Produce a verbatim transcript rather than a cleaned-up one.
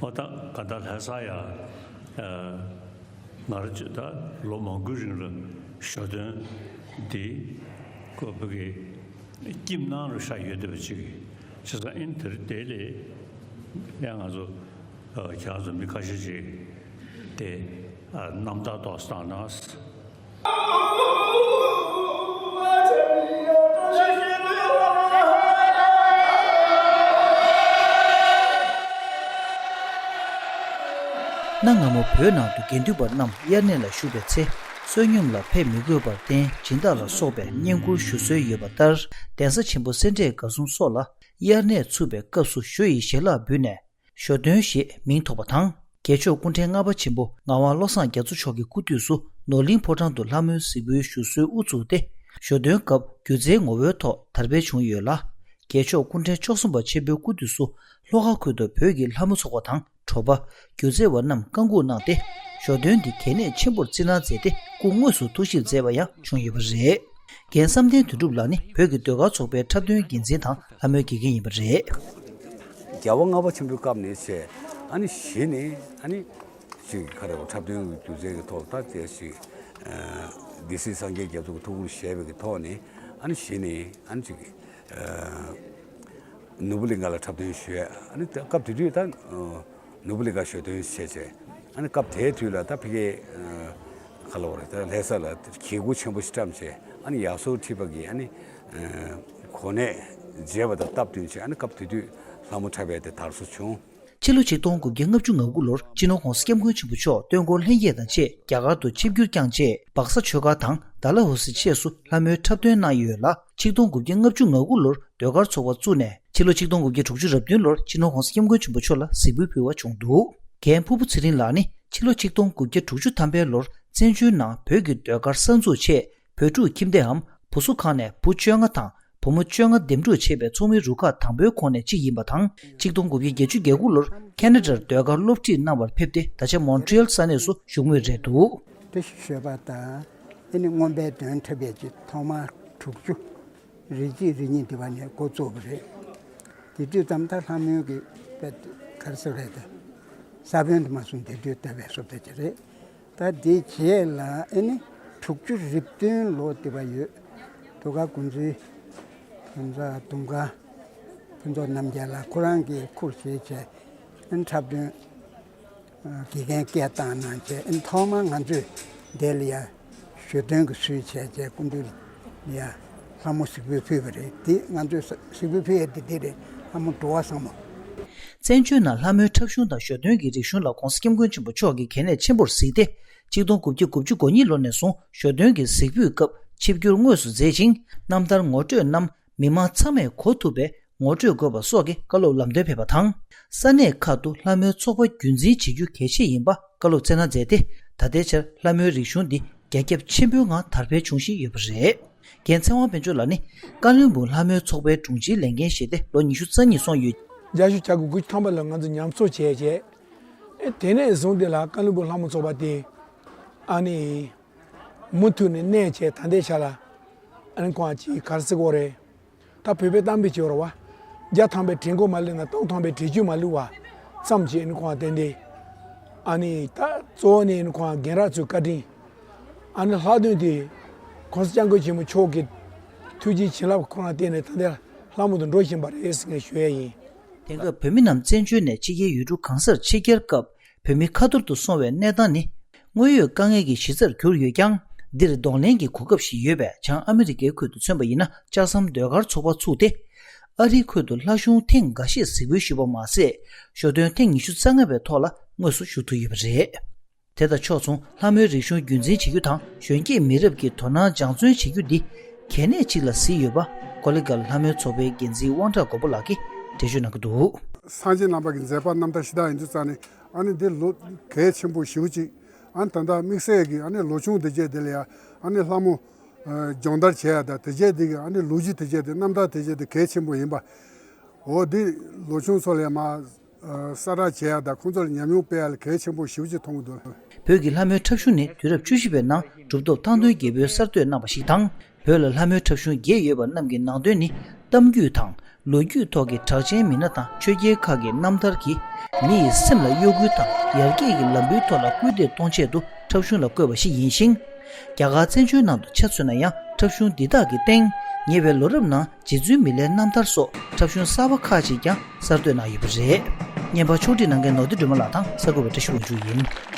ཨོ་ད་ག་ད་ལྷ་ས་ཡ། ཨ། ང་རང་ཚོ་ད་ལོ་མང་པོའི་རིང་ལ་ཞོ་སྟོན་འདི་ཁོ་བོད་ཀྱི་ཁྱིམ་ནང་ལ་ཤར་ཡོད་བསྡད་པ་ཅིག་བྱས་ཙང་ཨིན་དེར་དེ་ལས་ཡང་ང་ཚོ་ཨ། ཁྱེད་རང་ཚོ་མི་ཁ་ཤས་ཅིག་དེ་ཨ། རྣམ་ཐར་ཏོག་ཙམ་གནང་། གནའ་སྔ་མོ་བོད་ནང་དུ་དགེ་འདུན་པ་རྣམས་དབྱར་གནས་ལ་བཞུགས་པའི་ཚེ། བསོད་སྙོམས་ལ་ཕེབས་མི་དགོས་པར་བརྟེན་སྦྱིན་བདག་ལ་སོགས་པས་བསྙེན་བཀུར་ཞུ་སྲོལ་ཡོད་པ་ལྟར། གདན་ས་ཆེན་པོ་སེ་འབྲས་དགའ་གསུམ་སོགས་ལ་དབྱར་གནས་ཚུགས་པའི་སྐབས་སུ་ཞོ་ཡི་ཞལ་ལག་འབུལ་ནས། ཞོ་སྟོན་ཞེས་མིང་ཐོགས་པ་དང་། རྒྱལ་མཆོག་སྐུ་ཕྲེང་ལྔ་པ་ཆེན་པོ་ངག་དབང་བློ་བཟང་རྒྱ་མཚོ་མཆོག་གི་སྐུ་དུས་སུ་ནོར་གླིང་ཕོ་བྲང་དུ་ལྷ་མོའི་གཟིགས་འབུལ་ཞུ་སྲོལ་དབུ་བཙུགས་ཏེ། ཞོ་སྟོན་སྐབས་སྒྱུ་རྩལ་ངོ་བོའི་ཐོག་དར་སྤེལ་བྱུང་ཡོད་ལ། རྒྱལ་མཆོག་སྐུ་ཕྲེང་བཅུ་གསུམ་པ་ཆེན་པོའི་སྐུ་དུས་སུ་ལྷོ་ཁ་ཁུལ་དུ་བོད་ཀྱི་ལྷ་མོ་ཚོགས་པ་དང་། དྲོ་པ། སྒྱུ་རྩལ་བ་རྣམས་བཀའ་འགུག་གནང་སྟེ། ཞོ་སྟོན་འདི་གལ་གནད་ཆེན་པོར་བརྩི་གནང་མཛད་དེ་སྐུ་དངོས་སུ་ཐུགས་ཞིབ་མཛད་པ་ཡང་བྱུང་ཡོད་པ་རེད། རྒན་བསམ་གཏན་དོན་གྲུབ་ལགས་ནི་བོད་ཀྱི་ཟློས་གར་ཚོགས་པའི་འཁྲབ་སྟོན་འགན་འཛིན་དང་ལྷ་མོའི་དགེ་རྒན་ཡིན་པ་རེད། རྒྱལ་བ་ལྔ་པ་ཆེན་པོའི་སྐབས་ནས་བྱས། ཨ་ནི་གཞི་ནས་ཨ་ནི་ཅིག་ག་རེ་བ་འཁྲབ་སྟོན་གྱི་སྒྱུ་རྩལ་གྱི་ཐོག་ད་དེ་ཞིག་སྡེ་སྲིད་སངས་རྒྱས་རྒྱ་མཚོ་གི་ཐུགས་ཁུར་བཞེས་པའི་གི་ཐོག་ནས། ཨ་ནི་གཞི་ནས་ཨ་ནི་ཅིག་ནོར་བུ་གླིང་ག་ལ་འཁྲབ་སྟོན་ཞུས། ཨ་ནི་ད་སྐབས་དེ་དུས་ད་ནོར་བུ་གླིང་ག་ཞོ་སྟོན་བྱས་བྱས། ཨ་ནི་སྐབས་དེའི་དུས་ལ་ད་ཕ་གིའི་ག་ལ་བ་རེད། ད་ལྷ་ས་ལ་གྱལ་གུ་ཆེན་པོ་ཞིག་བཀྲམ་བྱས། ཨ་ནི་ཡ་སོ་ཁྲི་པ་གིས་ཨ་ནི་གོ་གནས་མཇལ་བ་དང་སྟབས་བསྟུན་བྱས། ཨ་ནི་སྐབས་དེ་དུས་ལྷ་མོ་འཁྲབ་པའི་དེ་དར་སྲོལ་བྱུང་། ཕྱི་ལོ་ཆིག་སྟོང་དགུ་བརྒྱ་ལྔ་བཅུ་ང་དགུ་ལོར་སྤྱི་ནོར་༸གོང་ས་༸སྐྱབས་མགོན་ཆེན་པོ་མཆོག་སྟོན་འཁོར་ལྷན་རྒྱས་དང་བཅས་རྒྱ་གར་དུ་ཆིབས་བསྒྱུར་བསྐྱངས་རྗེས། སྦག་ས་ཆོས་སྒར་དང་ཌལ་ཧོ་སི་བཅས་སུ་ལྷ་མོའི་འཁྲབ་སྟོན་གནང་ཡོད་ལ། ཆིག་སྟོང་དགུ་བརྒྱ་ལྔ་བཅུ་ང་དགུ་ལོར་ཟློས་གར་ཚོགས་པ་བཙུགས་ནས། ཕྱི་ལོ་ཆིག་སྟོང་དགུ་བརྒྱ་དྲུག་ཅུ་རེ་བདུན་ལོར་སྤྱི་ནོར་༸གོང་ས་༸སྐྱབས་མགོན་ཆེན་པོ་མཆོག་ལ་གཟིགས་འབུལ་ཕུལ་བ་བྱུང་འདུག་རྒན་ཕུར་བུ་ཚེ་རིང་ལགས་ནི་ཕྱི་ལོ་ཆིག་སྟོང་དགུ་བརྒྱ་དྲུག་ཅུ་ཐམ་པའི་ལོར་བཙན་བྱོལ་ནང་བོད་ཀྱི་ཟློས་གར་གསར་འཛུགས་ཆེད། བོད་ཕྲུག་ཁྱིམ་སྡེའམ་བུ་གསོ་ཁང་ནས་བུ་བཅོ་ལྔ་དང་བུ་མོ་བཅོ་ལྔ་འདེམས་སྒྲུག་བྱས་པའི་ཚོགས་མིའི་རུ་ཁག་དང་པོའི་ཁོངས་ནས་གཅིག་ཡིན་པ་དང་། ཆིག་སྟོང་དགུ་བརྒྱ་བརྒྱད་ཅུ་གྱ་དགུ་ལོར་ཁེ་ན་ཌར་ཟློས་གར་སློབ་ཁྲིད་གནང་བར་ཕེབས་ཏེ། ད་ཆ་མོན་ཊི་ཡལ་ས་གནས་སུ་བཞུགས་མུས་རེད་འདུག་དེ་ཞིག་ཤོད་པ་དང་། ཨེ་ནི་མངོན་པའི་དོན་འཁྲབ་པའི་ཆེད་ཐོག་མར་དྲུག་ཅུ་རེ་གཅིག་རེ་གཉིས་འདི་བ་ནས་འགོ་བཙུགས་པ་རེད། དེ་དུས་ཙམ་ད་ལྷ་མོའི་གི་དཔེ་ག་རེ་ཟེར་རེད་དེ། ས་བོན་དུ་མ་སོང་དེ་དུས་ལྟ་བའི་བཟོ་ལྟ་ཅིག་རེད། ད་དེའི་རྗེས་ལ་ཨེ་ནི་དྲུག་ཅུ་རེ་བདུན་ལོ་དེ་བ་ཡོད། དུ་ག་དགོན་ཚུལ་ཕུན་ཚོགས་དུང་དཀར་ཕུན་ཚོགས་རྣམ་རྒྱལ་ལགས་ཁོ་རང་གིས་ཁུར་བཞེས་བྱས། ཨེ་ནི་འཁྲབ་སྟོན་དགེ་རྒན་སྐད་བཏང་གནང་བྱས། ཨེ་ནི་ཐོག་མར་ང་ཚོས་དེ་ལ་ཡ་ཞོ་སྟོན་གྱི་སྲོལ་བྱས་བྱས། སྐུ་མདུན་ལ་ཡ་ལྷ་མོ་གཟིགས་འབུལ་ཕུལ་བ་རེད། དེ་ང་ཚོས་གཟིགས་འབུལ་ཕུལ་ཡ་དེ་དེ་རེད། ལྷ་མོ་འགྲོ་བ་བཟང་མོ། བཙན་བྱོལ་ནང་ལྷ་མོའི་འཁྲབ་གཞུང་དང་ཞོ་སྟོན་གྱི་རིག་གཞུང་ལ་༸གོང་ས་༸སྐྱབས་མགོན་ཆེན་པོ་མཆོག་གིས་གལ་གནད་ཆེན་པོར་གཟིགས་ཏེ། ཆིག་སྟོང་དགུ་བརྒྱ་དགུ་བཅུ་གོ་གཉིས་ལོ་ནས་བཟུང་ཞོ་སྟོན་གྱི་གཟིགས་འབུལ་སྐབས་ཆིབས་བསྒྱུར་དངོས་སུ་མཛད་ཅིང་། རྣམ་ཐར་ངོ་སྤྲོད་རྣམས་མི་མང་ཚང་མས་གོ་ཐུབ་པའི་ངོ་སྤྲོད་དགོས་པ་སོགས་ཀྱི་བཀའ་སློབ་ལམ་སྟོན་ཕེབས་པ་དང་། ས་གནས་ཁག་ཏུ་ལྷ་མོའི་ཚོགས་པ་རྒྱུན་འཛིན་བྱེད་རྒྱུ་གལ་ཆེ་ཡིན་པ་བཀའ་སློབ་སྩལ་གནང་མཛད་དེ། ད་ལྟའི་ཆར་ལྷ་མོའི་རིག་གཞུང་འདི་རྒྱ་ཁྱབ་ཆེན་པོའི་ངང་དར་སྤེལ་འབྱུང་བཞིན་ཡོད་པ་རེད། རྒན་ཚེ་དབང་དཔལ་འབྱོར་ལགས་ནི་ཀ་ལོན་སྦུག་ལྷ་མོའི་ཚོགས་པའི་དྲུང་ཆེའི་ལས་འགན་བཞེས་ཏེ་ལོ་ཉི་ཤུ་རྩ་གཉིས་སོང་ཡོད། བརྒྱད་ཅུ་གྱ་དགུ་དགུ་བཅུ་ཐམ་པ་ལ་ང་ཚོ་ཉམས་གསོ་བྱས་བྱས། ཨེ་དེ་ནས་བཟུང་དེ་ལ་ཀ་ལོན་སྦུག་ལྷ་མོ་ཚོགས་པ་དེ་ཨ་ནི་མུ་མཐུད་ནས་གནས་བྱས། ད་ལྟའི་ཆ་ལ་ཨ་ནི་ཁོང་ཅིག་ག་རེ་ཟེར་དགོས་རེད། ད་བོད་པའི་གཏམ་དཔེ་བྱས་པ་རེད་བ། བརྒྱ་ཐམ་པའི་བྲེ་མགོ་མ་ལུས་ན་སྟོང་ཐམ་པའི་བྲེ་བཅུད་མ་ལུས་པ་ཙམ་ཞིག་ཨ་ནི་ཁོང་ཏན་ཏན། ཨ་ནི་ད་གཙོ་བོ་ནི་ཨ་ནི་ཁོང་རྒན་རབས་ཚོའི་བཀའ་དྲིན། ཨ་ནི་ལྷག་དོན་དེ་༸གོང་ས་༸སྐྱབས་མགོན་ཆེན་པོ་མཆོག་གི་ཐུགས་རྗེ་བྱིན་རླབས་ཁོ་རང་བརྟེན་ནས་ད་ལྟ་ལྷ་མོ་དུ་འགྲོ་བཞིན་པ་རེད་ཟེར་ནས་ཞུ་ཡ་ཡིན། དེང་སྐབས་བོད་མི་རྣམས་བཙན་བྱོལ་ནས་ཕྱི་རྒྱལ་ཡུལ་གྲུ་གང་སར་ཕྱི་གྱར་སྐབས་བོད་མི་ཁ་ཐོར་དུ་སོང་བའི་གནས་སྟངས་ནི། དངོས་ཡོད་དཀའ་ངལ་གྱི་གཞི་རྩར་གྱུར་ཡོད་ཀྱང་། འདིར་གདོང་ལེན་གྱི་གོ་སྐབས་ཤིག་ཡོད་པས། བྱང་ཨ་མི་རི་ཀའི་ཁུལ་དུ་མཚོན་པ་ཡིན་ན་ལྕགས་ཟམ་ཟློས་གར་ཚོགས་པ་ཚུགས་ཏེ། ཨ་རིའི་ཁུལ་དུ་ལྷ་གཞུང་ཐེངས་འགའ་ཤས་གཟིགས་འབུལ་ཞུས་པ་མ་ཟད། ཞོ་སྟོན་ཐེངས་ཉི་ཤུ་རྩ་ལྔ་པའི་ཐོག་ལ་དངོས་སུ་ཞུགས་ཐུབ་ཡོད་པ་རེད། དེ་དང་ཕྱོགས་མཚུངས་ལྷ་མོའི་རིག་གཞུང་རྒྱུན་འཛིན་བྱེད་རྒྱུ་དང་གཞོན་སྐྱེས་མི་རབས་ཀྱི་དོ་སྣང་སྦྱང་བརྩོན་བྱེད་རྒྱུ་འདི་གལ་གནད་ཅིག་ལ་གཟིགས་ཡོད་པ། ཀོ་ལི་གྷལ་ལྷ་མོའི་ཚོགས་པའི་འགན་འཛིན་དབང་གྲགས་མགོན་པོ་ལགས་ཀྱིས་འགྲེལ་བརྗོད་གནང་གི་འདུག་སངས་རྒྱས་རྣམ་པ་གི་མཛད་པ་རྣམ་ཐར་ཞུ་སྟངས་ཡིན་དུས་ཙང་ནས། ཨ་ནི་འདི་ལོ་གལ་ཆེན་པོ་ཞེ་པོ་ཅིག་ཨ་ནི་ད་ལྟ་དམིགས་བསལ་གྱི་ཨ་ནི་ལོ་ཆུང་དེ་བྱས་དེ་ལ་ཡ་ཨ་ནི་ལྷ་མོ་སྦྱོང་བརྡར་བྱེད་ཡ་དང་། དེ་བྱས་དེ་གི་ཨ་ནི་ལོ་རྒྱུས་དེ་བྱས་དེ། རྣམ་ཐར་དེ་བྱས་དེ་གལ་ཆེན་པོ་ཡིན་པ། འོ་འདི་ལོ་ཆུང་ཚོ་ལ་ཡ་མ་གསལ་བསྒྲགས་བྱེད་ཡ་དང་། ཁོང་ཚོ་ལ་ཉམས་མྱོང་སྤེལ་ཡ་ལ་གལ་ཆེན་པོ་ཞེ་པོ་ཅིག་མཐོང་གི་འདུག་བོད་ཀྱི་ལྷ་མོའི་འཁྲབ་གཞུང་ནི་དུས་རབས་བཅུ་བཞི་པའི་ནང་གྲུབ་ཐོབ་ཐང་སྟོན་རྒྱལ་པོས་གསར་གཏོད་གནང་བ་ཞིག་དང་། བོད་ལ་ལྷ་མོའི་འཁྲབ་གཞུང་བརྒྱད་ཡོད་པ་རྣམས་ཀྱི་ནང་དོན་ནི་གཏམ་རྒྱུད་དང་ ལོ་རྒྱུས་ཐོག་གི་གྲགས་ཅན་མི་སྣ་དང་ཆོས་རྒྱལ་ཁག་གི་རྣམ་ཐར་གྱིས་མི་ཡི་སེམས་ལ་གཡོ་འགུལ་དང་ཡར་རྒྱས་ཀྱི་ལམ་བུའི་ཐོག་ལ་སྐུལ་འདེད་གཏོང་ཆེད་དུ་འཁྲབ་གཞུང་ལ་བཀོད་པ་ཞིག་ཡིན་ཞིང་། རྒྱ་གར་བཙན་བྱོལ་ནང་དུ་ཆ་མཚོན་ན་ཡང་འཁྲབ་གཞུང་འདི་དག་གི་སྟེང་ཉེ་བའི་ལོ་རབས་ནང་རྗེ་བཙུན་མི་ལའི་རྣམ་ཐར་སོགས་འཁྲབ་གཞུང་གསར་པ་ཁག་ཅིག་ཀྱང་གསར་གཏོད་གནང་ཡོད་པ་རེད། བརྙན་པར་ཕྱོགས་སྒྲིག་གནང་མཁན་ནོར་བདེ་སྒྲོལ་མ་ལགས་དང་གསར་འགོད་པ་བཀྲ་ཤིས་དབང་ཕྱུག་ཡིན།